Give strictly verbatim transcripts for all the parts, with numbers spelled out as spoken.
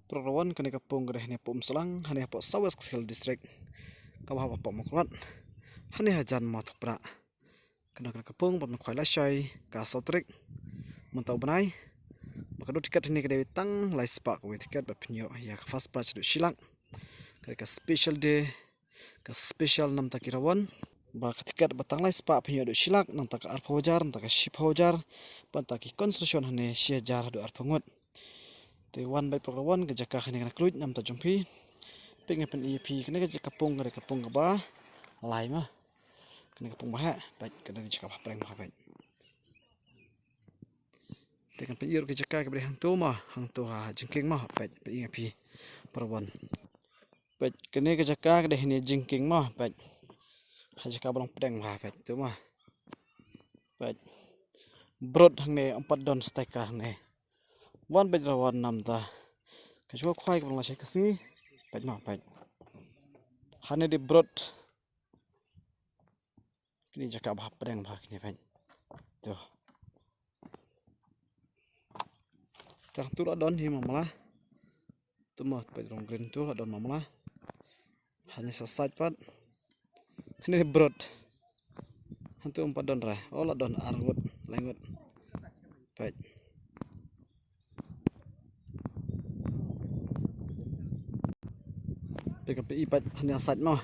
Paralok wan, kane ka pung ka dei hangne hapoh Umslang, hangne hapoh South West Khasi Hills District, kaba hap hapoh Mawkyrwat, hangne hajan Mawthupra. Kane ka pung ba mynkhwai lashai ka saw tarik mynta u bnai. Ba ka dur tiket hangne ka dei tang lai spah kawei tiket, ba phin ïoh ïa ka first prize haduh shi lak. Ka dei ka special day, ka special namta ki rawon. Ba ka tiket ba tang lai spah phin ïoh haduh shi lak, nangta ka arphew hajar, nangta ka shiphew hajar, bad nangta ki consolation hangne shi hajar haduh arphew ngut. Te wan beit paralok wan, ka jaka kane ka na khlem namta jong phi. Peit, nga pyni ïa phi kane ka jaka pung, ka dei ka pung kaba lai ma. Kane ka pung ba heh, peit, ka dei jaka ba hapdeng ba, peit. Te kan pyni ruh ka jaka kaba dei hangto ma, hangto ha jingkieng ma, peit, pyni ïa phi paralok wan. Peit, kane ka jaka ka dei hangne jingkieng ma, peit. Ha jaka ba long pdeng ba, peit, to ma. Peit. Brot hangne, ym pat don sticker hangne. Wan beit paralok wan namta. Ka jaka khwai kaba long lashai ka sngi. Peit ma, peit. Hangne dei brot. Kine jaka ba hapdeng ba kine, peit. To. Tang tu la don hi mamla. Tu ma, peit, rong green tu la don mamla. Hangne sa side pat. Hangne brot. Hangne ym pat don re. Oh, la don ar ngut, lai ngut. Peit. Peit, ka pyni pat hangne side ma.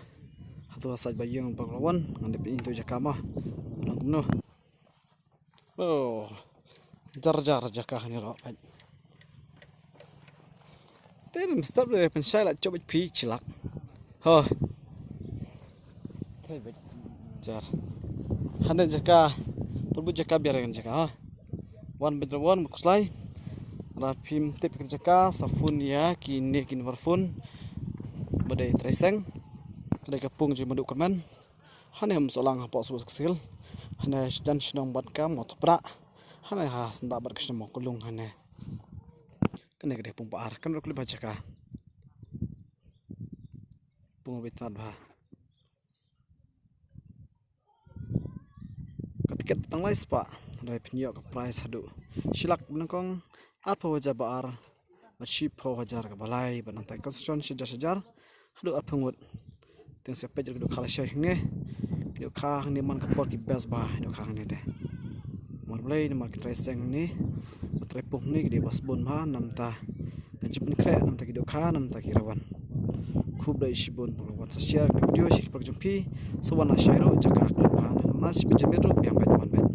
Hato side ba ïeng paralok wan, ngan da pyni tu jaka ma. Long kumno. Oh. Jar jar jaka hangne ruh, peit. Te ym stop le pynshai la jop phi shi lak. Ho. Jar. Hangne jaka. Pynbud jaka biar kan jaka, ha. Wan beit paralok wan, ba khuslai. Lada phim tip ka jaka, sa phone ïa kine ki number phone ba dei trai seng. Ka dei ka pung jong i Madu Kyrmen. Hangne Umslang hapoh South West Khasi Hills. Hangne jan shnong bad ka Mawthupra. Hangne ha syndah bad ka shnong Mawkyllung hangne. Kane ka dei pung ba ar, kan ruh khlem ba jaka. Pung ba itynnad ba. Ka tiket ba tang lai spah, hynrei phin ïoh ka prize haduh shi lak, ba nyngkong arphew hajar ba ar, bad shiphew hajar kaba lai, bad nangta consolation shi hajar shi hajar haduh arphew ngut. Te ngin sa peit ruh ki dohkha lashai hangne. Ki dohkha hangne man ka por ki best ba, ki dohkha hangne de. Namar balei, namar ki trai seng hangne, ki trai pung hangne ki dei ba sbun ba, namta kan jingpynkhreh namta ki dohkha, namta ki rawon. Khublei shibun paralok wan, sa share ka video sha ki paralok jong phi. Sa wan lashai ruh, jaka khlem ba, na shi ba jingmut ruh, biang beit, wan beit.